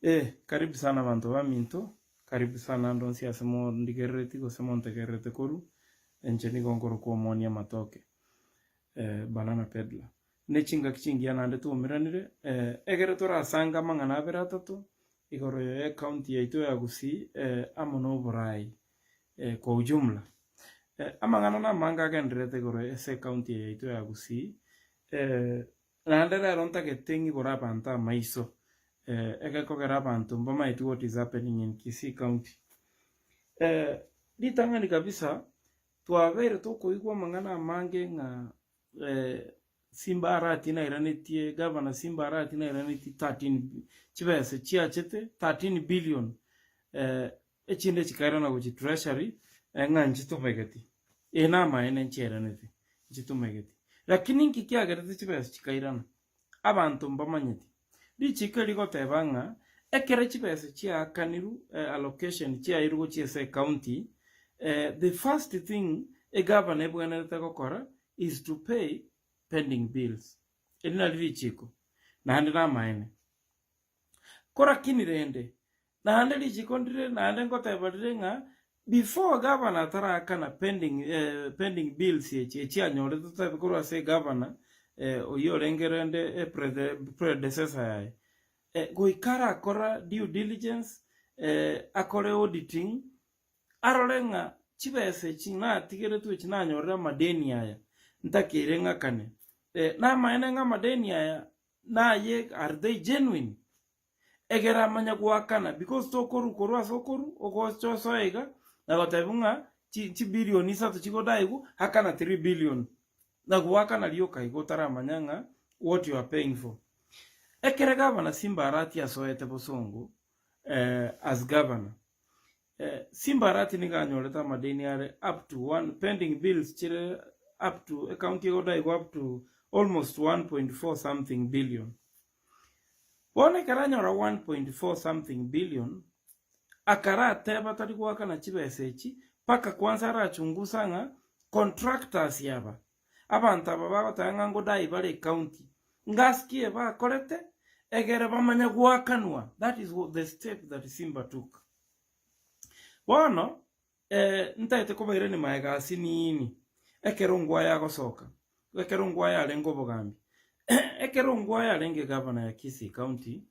Eh, karibu sana abanto baminto, karibu sana ande onsi ase mondigerereti gose montegererete korwa, inche nigo nkorokwa omoonia amatoke, banana peddler. Ne chingaki chingiya naende twaumeranire, egere torasange amang'ana abere atato, igoro ye ecounty yaito ya Gusii amo na oborai kwa ujumla. Amang'ana namange agendererete igoro ase ecounty eye yaito ya Gusii, Naende rero ntagete ng'igore abanto amaiso, egekogera abanto mbamaeti what is happening in Kisii County. Ritang'ani kabisa, twabeire tokoigwa amang'ana amange ng'a Simba Arati nairanetie, Governor Simba Arati nairanetie 13 chibesa chiachete 13 billion echinde chikairana gochia treasury ng'a nchitomegeti. Eye namaene nchiairanete, nchitomegeti. Lakini inki kiagerete chibesa chikairana? Abanto mbamanyeti. Richiko rigoteba ng'a ekero chibesa chiaakanirwe allocation chiairwe gochia ase ecounty, the first thing egavana ebwenerete gokora is to pay pending bills. Eri nario richiko, naende namaene. Korakini rende, naende richiko ndire naende ngoteba rire ng'a before gavana atarakana pending pending bills echi echi anyorete totabe korwa ase egavana oyio orenge rende predecessor yaye, goika arakora due diligence, akore auditing, arore ng'a chibesa echi natigeretwe echi nanyorire amadeni aya ntakeire ng'akane. Namaene ng'a amadeni aya Naye are they genuine? Egere amanye goakana because tokorwa korwa ase okorwa ogocha osoe iga na gotebiwa ng'a chi chibilioni isato chigodaigwa akana three billion na goakana rioka igo otaramanya ng'a what you are paying for. Ekere gavana Simba Arati asoete bosongo as governor, Simba Arati nigo anyorete amadeni are up to one pending bills chire up to ecounty egodaigwa up to almost 1.4 something billion. Bono ekero anyora 1.4 something billion, akarateba tari goakana chibesa echi mpaka kwanza arachungusa ng'a contractors aba, abanto aba bagoteba ng'a ngodai bare ecounty, ngasi ki ebakorete egere bamanye goakanwa, that is the step that Simba took. Bono ntagete kobairania magega ase nini, ekero Ongwae agosoka, ekero Ongwae arenge obogambi, ekero Ongwae arenge egavana ya Kisii County,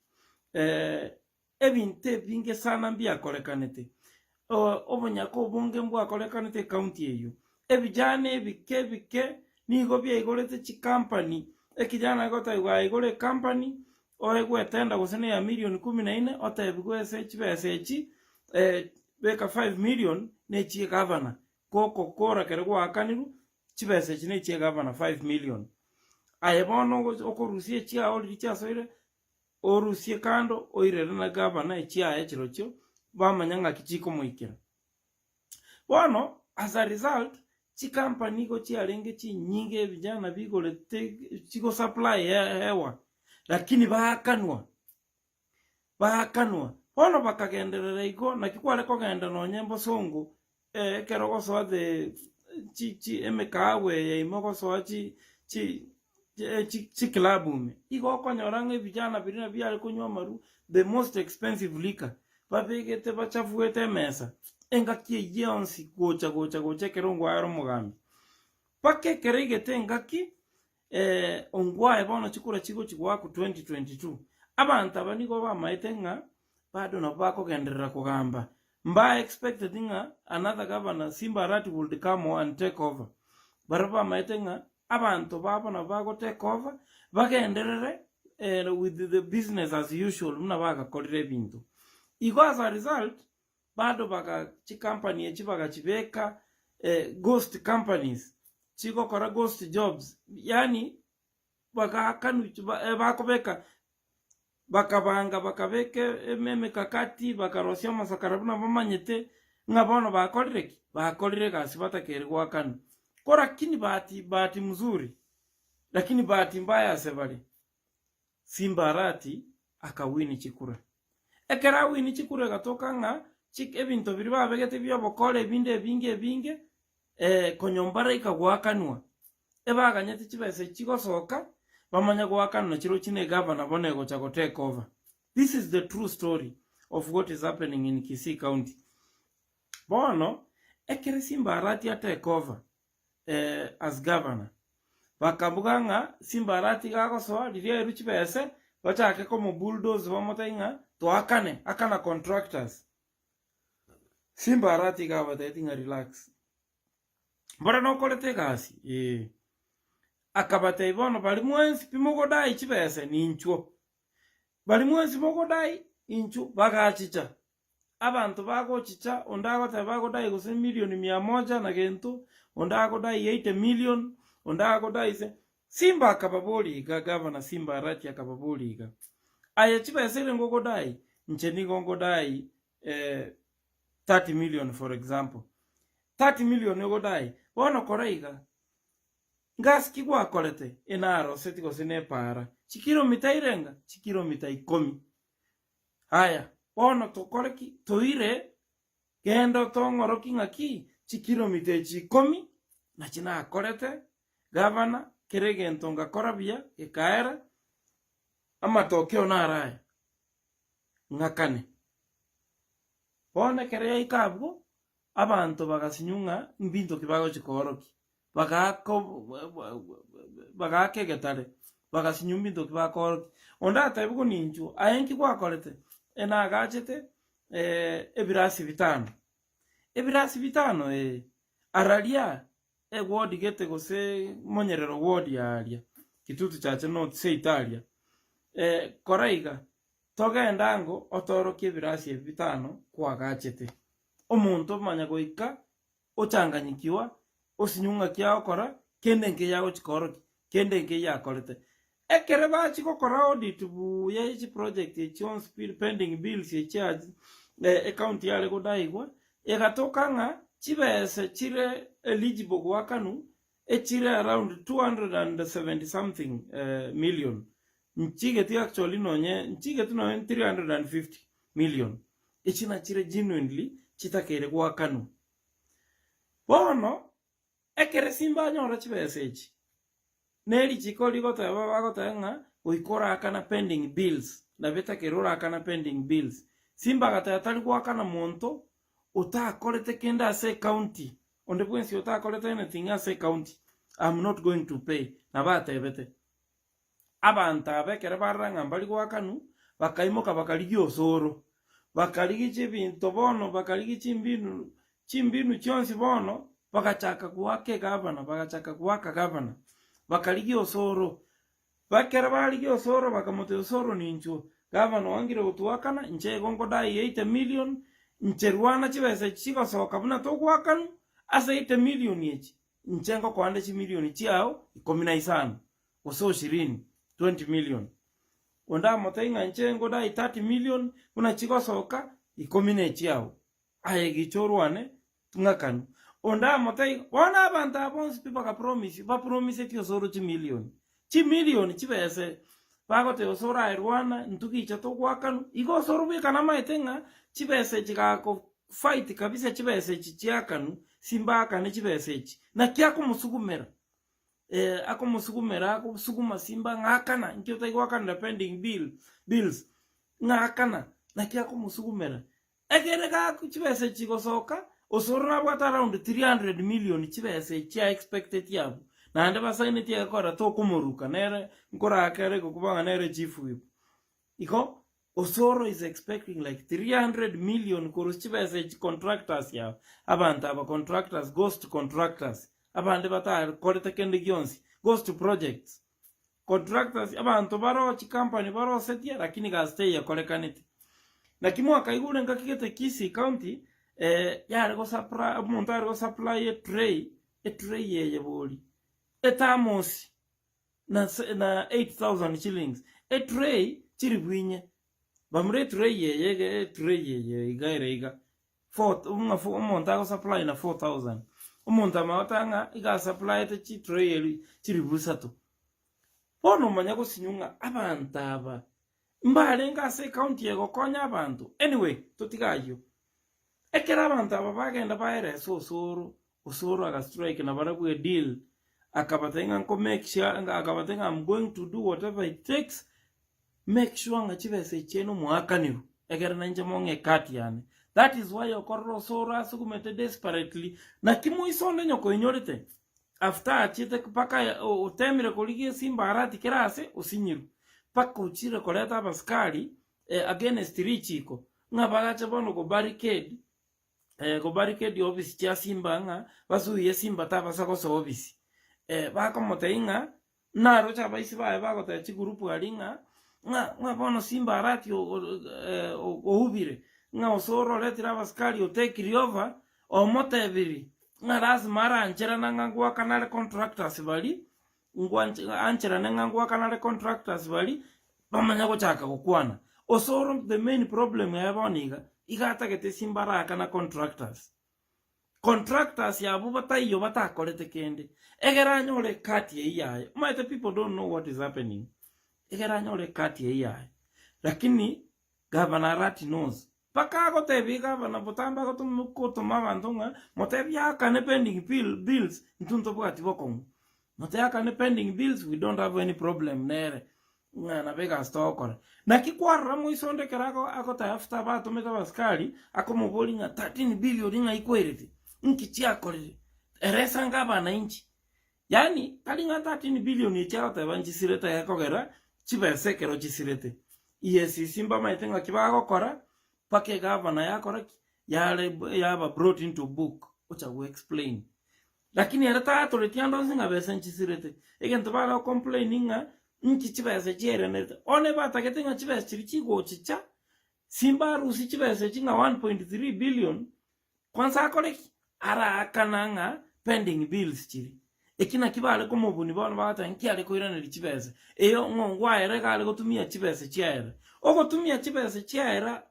Ebinto ebinge sana mbiakorekanete, obonyaka obonge mbwakorekanete ecounty eyio. Ebijana ebike ebike nigo biaigorete chicompany, ekijana agotebiwa aigore ecompany, oegwe etender gose na eya million kumi na inne, otebiwe ase chibesa echi beka five million na echia egavana, gokokora ekero gwaakanirwe, chibesa echi na echia egavana five million. Aye bono okorusia echiao riria chiasoire. Orusie kando oirere na gavana echiaye chirochio, bamanya ng'aki chikomoikera. Bono as a result, chicompany igo chiarenge chinyinge ebijana bigorete chigosupply hewa, lakini baakanwa, baakanwa. Bono bakagenderera igo, naki kware kogenda nonye mbosongo Ekero ogosoa the chi chi emekahawa eye ime ogosoa chi chi chi chiclub ime, igo okonyora ng'a ebijana biria nabio biare konywa amarwa the most expensive liquor, babegete bachafuete emesa, engaki eyio yonsi gocha gocha gocha ekero ongwae are omogambi. Mpaka ekero aigete engaki ongwae bono chikura chigochi goakwa 2022, abanto aba nigo bamaete ng'a bado nabo bakogenderera kogamba Mba expected ng'a another governor Simba Arati would come and take over. Barabwo bamaete ng'a abanto babo nabo bago take over bagenderere with the business as usual buna bagakorire ebinto. Igo as a result bado baga chicompany echi bagachibeka ghost companies chigokora ghost jobs yaani bagakanwa bakobeka Bakabanga, bakabeka emekakati, bakarosia amasakara buna bamanyete ng'a bono bakorire ki? Bakorire egasi batakeire goakanwa. Ko lakini bahati, bahati mzuri, lakini bahati mbaya ase bare, Simba Arati akawini chikura. Ekero awini chikura egatoka ng'a chi ebinto biria babegete bi'obokora ebinde ebinge ebinge, konya mbaraika goakanwa. Ebaganyete chibesa echi chigosoka, bamanye goakanwa chirochio na egavana bono egocha go take over. This is the true story of what is happening in Kisii County. Bono, ekere Simba Arati a take over eh, as governor, bakabuga ng'a Simba Arati iga agosoa riria aerwe chibese, bachake komo bulldoze bamotebi ng'a toakane, akana contractors. Simba Arati iga abatebi ng'a relax. Mbora nokorete egasi? Ee. Akabatebia bono baria mwensi pi mogodai chibese ninchwo. Baria mwensi mogodai inchwo bagachicha. Abanto bagochicha, onde agoteba bagodai gose milioni mia moja na gento, onde agodai 80 million, onde agodai se. Simba akababoria iga, gavana Simba Arati akababoria iga, Aye chibesa ere ngogodai? Inche nigo ngodai eh, 30 million for example. 30 million ogodai, bono kora iga, ngasi ki gwakorete enaroseti gose nepaara? Chikilomita irenga? Chikilomita ikomi. Aya, bono tokore ki? Toire, genda otong'oroki ng'aki chikilomita echi ikomi nachi nakorete, gavana, kera egento ngakora buya, gekaera, amatokeo naro aya, ng'akane. Bono ekero yaika abwo, abanto bagasinywa ng'a mbinto ki bagochia koorokia, bagaaka bagaaka egetare, bagasinywa mbinto ki bakoorokia. Onde atebiwa ninchuo, aye nki gwakorete? Enagachete ebirasi bitano. Ebirasi bitano ee, araria eward gete gose monyerero ward aaria, Kitutu Chache North seito aria, kora iga, togende ango otoorokie ebirasi ebi bitano kwagachete. Omonto omanya goika ochanganyikiwa, osinywe ng'aki agokora, kende nkeiyo agochia koorokia, kende nkeiyo akorete. Ekere bachia gokora audit buya ye chiproject echi chionsi pi pending bills echi ecounty yare godaigwa, egatoka ng'a chibese chire eligible goakanwa echire around 270 something million, nchigeti actually nonye nchigeti nonye 350 million, echi nachire genuinely chitakeire goakanwa. Bono ekere Simba anyora chibesa echi, ne richiko rigoteba bagoteba ng'a goika orakana pending bills, nabo etakeire orakana pending bills. Simba agateba tari goakana monto otakorete kende ase ecounty, onde bwensi otakorete anything ase ecounty, am not going to pay, nabo atebete. Abanto aba ekero barora ng'a mbari goakanwa, bakaimoka bakarigia osoro, bakarigia chibinto bono, bakarigia chimbinu chimbinu chionsi bono, bagachaka goaka egavana, bagachaka goaka gavana, bakarigia osoro. Ekero barigia osoro bakamotebia osoro ninchuo, gavana oangire gotoakana, inche igo nkodai 80 million, inche rwana chibesa echi chigosoka buna togoakanwa, ase 80 million echi, inche ngokoa nde chimilioni chiao ikomi na isano, gose oshirini, 20 million. Onde amotebie ng'a inche ngodai 30 million, buna chigosoka ikomi ne echiao, aye gicha orwane ng'akanwe. Onde amotebie, bono abanto aba bonsi pi bagapromise, bapromiseti osoro chimilioni, chimilioni chibese, bagoteba osoro aye rwana, intwe gicha togoakanwa, igo osoro bweka namaete ng'a chibesa echi gako fight kabisa chibesa echi chiakanwe, simbaakane chibesa echi, naki akomosugumera. Akomosugumera agosuguma simba ng'a akana, inki otari goakanera pending bill bills, ng'a akana, naki akomosugumera. Ekere gaku chibesa echi chigosoka, osoro nabwate around 300 million chibesa echi a expecteti abwo, naende basaineti egekora tokomoruka nere nkorakere gokuba ng'a nere chief whip. Igo Osoro is expecting like 300 million korwa chibesa echi contractors aba, abanto aba contractors, ghost contractors, abande batakorete kende gionsi, ghost projects. Contractors, abanto baro chicompany barosetie lakini gasi teiyakorekanete. Naki mwakaigure ngaki gete Kisii county yare gosupply omonto are gosupply etray, etray eye bori, etamosi na na 8000 shillings, etray chilifu inye, bamura etray eye iga etray eye iga ere iga, four ng'a four omonto agosupply na 4000, omonto amanye goteba ng'a iga asupplyete chitray eri chilifu isato. Bono omanya gosinywa ng'a abanto aba mbarenge ase ecounty egokonya abanto, anyway totige ayio. Ekero abanto aba bagenda baeresa osoro, Osoro aga strike na barabwo a deal, akabatebia ng'a nko make sure, akabatebia ng'a I'm going to do whatever it takes. Make sure ng'a chibesa echi chiaino mwaakanirwe, egere nainche mong'e ekati yane. That is why okorora osoro asugumete desperately, naki moiso onde nyokoinyorete, after achiete mpaka otemire korigia esimbarati kera ase, osinyirwe. Mpaka ochire koreta abasikari against richiko, ng'a bagache bono go barricade, go barricade office chia Simba ng'a basuiye Simba tabasa gosoa office. Bakomotebia ng'a Naroche abaisi baye bagotebia chigurupu aria ng'a, ng'a ng'a bono Simba Arati oubire, ng'a osoro oretire abasikari otekiri over, omotebiri ng'a lasima arancherana ng'a ngoakana are contractors baria, ngwanche ancherane ng'a ngoakana are contractors baria, bamanye gochaka gokwana. Osoro the main problem yaye bono iga, iga atagete Simba araakana contractors. Contractors abwo bataiyo batakorete kende, egere anyore ekati eyio yaye. Omanyete people don't know what is happening. Egere anyore ekati eyio yaye. Lakini Gavana Arati knows. Mpaka agotebia gavana botambe agotoma gotoma abanto ng'a motebie aakane pending bill bills intwe ntobwati bokong'u. Motebie aakane pending bills we don't have any problem nere. Ng'a nabo egasi togokora. Naki kwarora moiso onde ekero ago agoteba after batomete abasikari, akomoboria ng'a 13 billion ng'ai kwerete? Nki chiakorire? Eresa nge abanainchi. Yaani tari ng'a 13 billion echi agoteba nchisirete gekogera chibesa ekero chisirete. EACC mbamaete ng'aki bagokora, mpaka egavana yakora ki? Yare yaba brought into book ocha go explain. Lakini ere taatoretie ande onsi ng'a besa nchisirete. Egento bare gocomplain ng'a nki chibesa chiairanete. One batagete ng'a chibesa chiria chigochicha, simbarusie chibesa echi ng'a 1.3 billion, kwansa akore ki? Araakana ng'a pending bills chiria. Eki naki bare komobuni bono bagoteba nki are koiraneria chibesa. Eyo ng'o ngwaera iga are gotumia chibesa chiaera. Ogotumia chibesa chiaera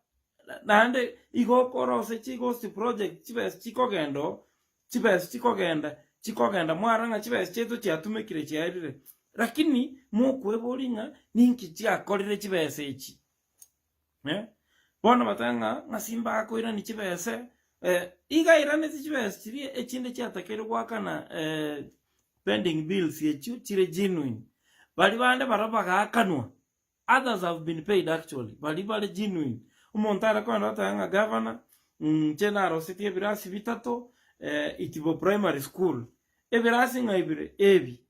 naende igo okorose chigost project chibesa chikogenda oo, Chibesa chikogenda, chikogenda, mwarora ng'a chibesa chiaito chiatumekire chiaerire, lakini mokweboria ng'a ninki chiakorire chibesa echi eh? Bono bateba ng'a ng'a simba akoirania chibesa eh, iga airaneti chibesa chiria echinde chiatakeire goakana pending bills echio chire genuine. Baria bande barabwo bagaakanwa. Others have been paid actually, baria bare genuine. Omonto are kogenda goteba ng'a gavana, inche narosetie ebirasi bitato Itibo primary school, ebirasi ng'a ebire ebi,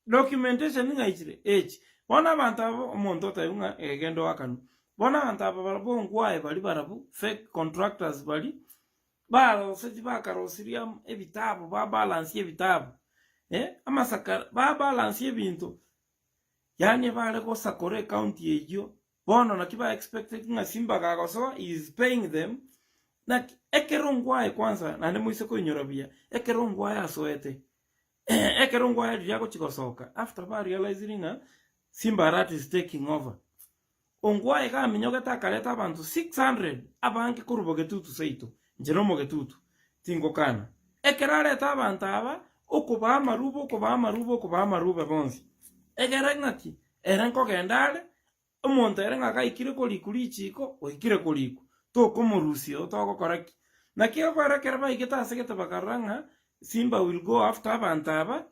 documentation ng'a echire echi. Bono abanto aba omonto otebiwa ng'a eh genda oakanwe. Bono abanto aba barabwo ongwae baria barabwo fake contractors baria, barosetie bakarosirie ebitabu ba balance ebitabu, amasakara ba balance ebinto. Yaani bare gosakora ecounty eyio, bono naki ba expected ng'a Simba gagosoa he is paying them, naki ekero ngwaye kwanza naende moise koinyora buya, ekero ngwaye asoete, ekero ngwaye riria agochi gosoka after ba realiziri ng'a Simba Arati is taking over, Ongwae iga aminyogete akareta abanto 600 abange korwa bogetutu seito, inche nomogetutu, tingokana. Ekero areta abanto aba, okobaa amarube, okobaa amarube, okobaa amarube bonsi. Egere ng'aki? Ere nkogenda are, omonto ere ng'a gaikire korikwa richiiko, oikire korikwa, tokomorusia oo togokora ki? Naki egokoera ekero baigete ase gete bakarora ng'a Simba will go after abanto aba,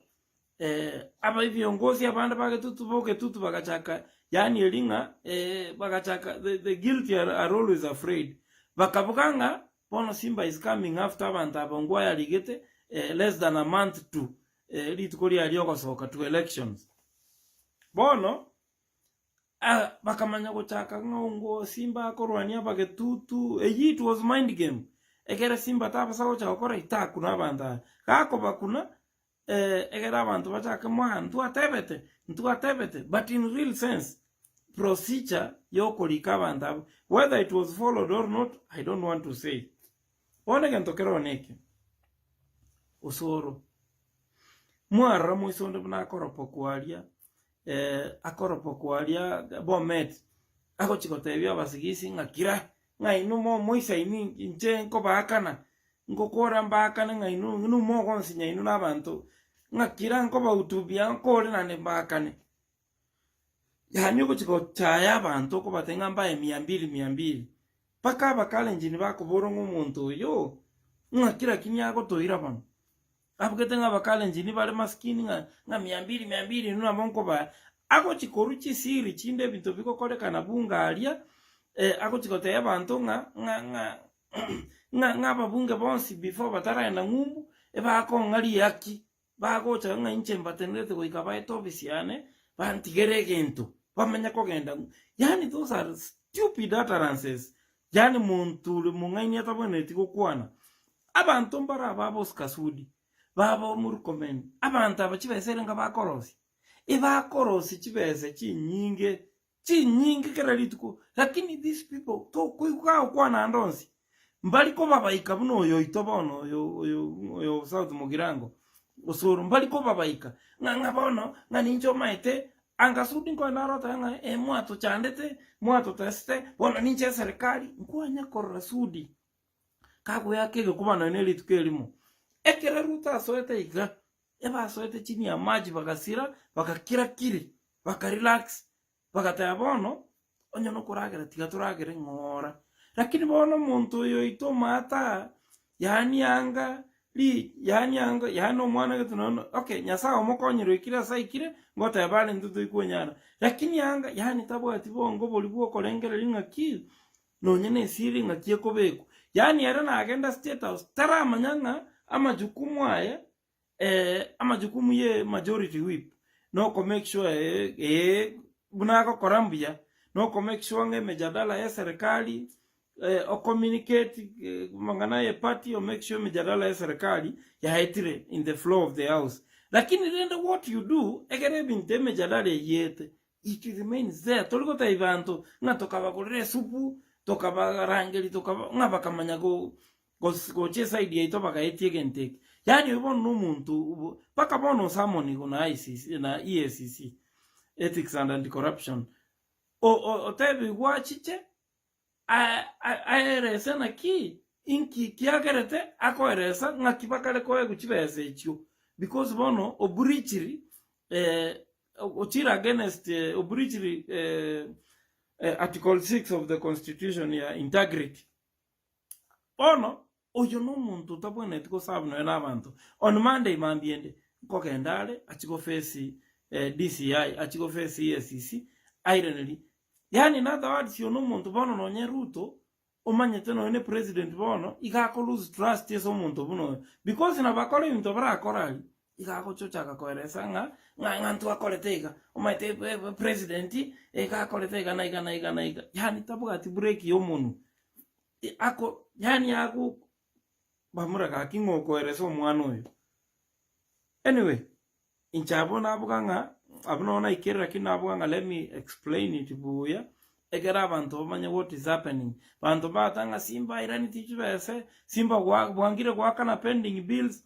Aba ebiongozi abande ba getutu bogetutu bagachaka, yaani eri ng'a bagachaka the, the guilty are, are always afraid. Bakabuga ng'a bono Simba is coming after abanto aba ngwa yarigete less than a month to rituko riaye riogosoka to elections. Bono bakamanya gochaka ng'a ongo Simba akorwania abagetutu, eyio it was mind game. Ekere Simba tabasa gocha gokora itakuna abanto aya. Gakobakuna Ekero abanto bachake moa ntwatebete, ntwatebete, but in real sense procedure yokorika abanto abwo whether it was followed or not I don't want to say. Bono egento kere one eke, osoro, mwarora moise onde buna akoropokwa aria akoropokwa aria Bomet, agochi gotebia abasigisi ng'a kira. Ng'a inwe momoisaini inche nkobaakana, ngokora mbaakane ng'a inwe inwe mogonsinya inwe nabanto, ng'a kira nkobahutubia nkore naende mbaakane. Yaani ogochia gochaya abanto okobatebia ng'a mbae mia mbili mia mbili, mpaka abakalenjin bakobora ng'a omonto oyo, ng'aki lakini agotoira bono. Abugete ng'a abakalenjin bare maskini ng'a ng'a mia mbili mia mbili inwe nabo nkobaa. Agochi korwa chisiri chinde ebinto bigokorekana bunge aria, agochi gotebia abanto ng'a ng'a ng'a ng'a ng'a ababunge bonsi before bataraenda ng'umbu, ebakong'a riaki, bagocha ng'a inche mbatenerete goika baete ofisi yane, bantigere egento, bamanye kogenda ng'umbu. Yaani those are stupid utterances, yaani monto ore mong'aini atabwenereti gokwana. Abanto mbare aba Oscar Sudi, baba Murkomen, abanto aba chibesa ere bakorosia, ebakorosia chibesa chinyinge, chinyinge kera rituko, lakini these people tokoigwa gagokwana ande onsi, mbari kobabaika buna oyo oito bono oyo oyo oyo South Mugirango, Osoro, mbari kobabaika, ng'a ng'a bono ng'a ninche omaete, anga Sudi nkoe narotebe ng'a eh mwatochandete, mwatotesete, bono ninche eserekari, nkwanya korora Sudi. Kagoeaka egekuba nonya ne rituko erimo. Ekero Ruto asoete iga, ebasoete chini ya maji bagasira, bagakira kiri, bakarelax, bagateba bono, onye nokoragera tiga toragere ng'ora. Lakini bono omonto oyo oito omate aa, yaani anga ri yaani anga yaani omwana gete nonya okay Nyasaye omokonyire oikire ase aikire, ngoteba are intwe toikonyara. Lakini anga yaani tabwati bongo boria bwokorengereria ng'aki, Nonya nesiri ng'aki ekobekwa. Yaani ere nagenda state house taramanya ng'a amajukumu aye amajukumu ye majority whip noko make sure ee buna agokora mbuya, noko make sure ng'a emejadala ya eserekari o communicate amang'ana ya eparty o make sure emejadala ya eserekari yaetire in the floor of the house. Lakini rende what you do ekero ebinto emejadala eyio ete It remains there, tori gotebia banto ng'a tokabagorera esupu, tokabarangeria tokaba ng'a bakamanya go gos gocha eside yaito bagaetia egento eke. Yaani oyo bono na omonto obo mpaka bono osamonigo na ICC na EACC, Ethics and Anti-Corruption, o- o- otebigwe achiche Aerese naki inki kiagerete akoeresa ng'aki bakare koegwa chibesa echio because bono obreachiri ochire against obreachiri article 6 of the constitution ya integrity. Bono oyo nomonto otabwenereti goserve nonya na abanto. On Monday mambia ende nkogenda are achie go face DCI achie go face EACC airaneri Yaani in other words oyo nomonto bono nonye Ruto omanyete nonye ne president bono iga ako lose trust ase omonto buna oyo because nabo akore ebinto barakore aria iga agocha ochaka koeresa ng'a ng'a ng'a ntwakorete iga omanyete president iga akorete iga na iga na iga na iga yaani tabwati break ya omonwe ako yaani ago bamura gaki ng'a okoeresa omwana oyo. Anyway. Inche abwo naboga ng'a, abwo nabo naikerire lakini naboga ng'a let me explain it buya, ekero abanto bamanye what is happening. Banto mbagoteba ng'a Simba airaneti chibese, Simba gwa bwangire goakana pending bills,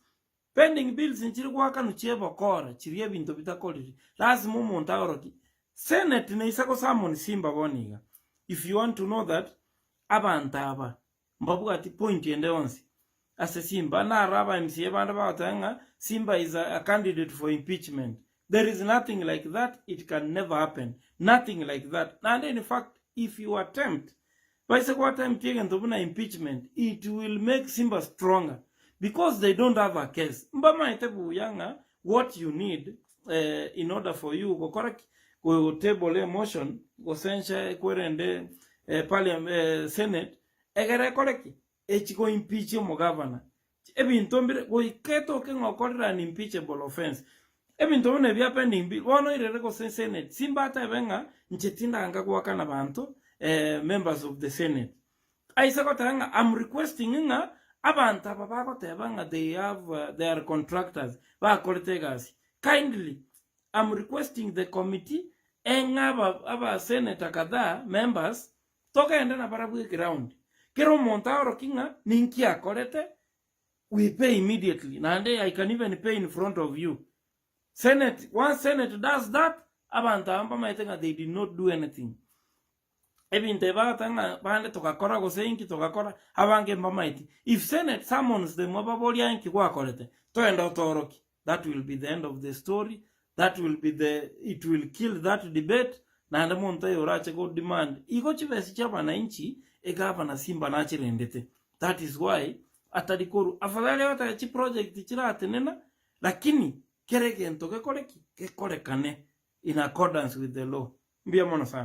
pending bills nchiri goakanwa chiebokora chiria ebinto bitakoriri, lazima omonto aorokie. Senate neisa go summon Simba bono iga, if you want to know that abanto aba Mbabwati point ende yonsi ase Simba, naro aba MCA bande bagoteba ng'a Simba is a candidate for impeachment. There is nothing like that, it can never happen, nothing like that. Naende in fact if you attempt, baise go attempt egento buna impeachment, it will make Simba stronger because they don't have a case. Mbamaete buya ng'a what you need in order for you gokora ki? Go table a motion gosensha kwerende parliament senate egere ekore ki? Echi go impeach omogavana. Ebinto mbire goika etoke ng'a okorire an impeachable offence. Ebinto buna ebi pending bill bono oirere gose senate simbatebe ng'a inche tindanga goakana banto members of the senate. Aise goteba ng'a am requesting ng'a abanto aba bagoteba ng'a they have they are contractors bakorete egasi kindly am requesting the committee eng'e aba aba senator kadhaa members togende nabarabwo eground kera omonto aorokie ng'a ninki akorete we pay immediately naende I can even pay in front of you senate once senate does that abanto aba mbamaete ng'a they did not do anything. Ebinto ebi bagoteba ng'a bande togakora gose inki togakora, abange mbamaeti. If senate summons them bababorie aye inki gwakorete, toende otoorokie. That will be the end of the story, that will be the, it will kill that debate, naende monto oyo orache go demand igo chibesa chia abananchi, egavana simba nachirendete. That is why atari korwa, afadhali agoteba chiproject chiratenena, lakini kera egento gekore ki? Gekorekane. in accordance with the law. Mbuya mono sana.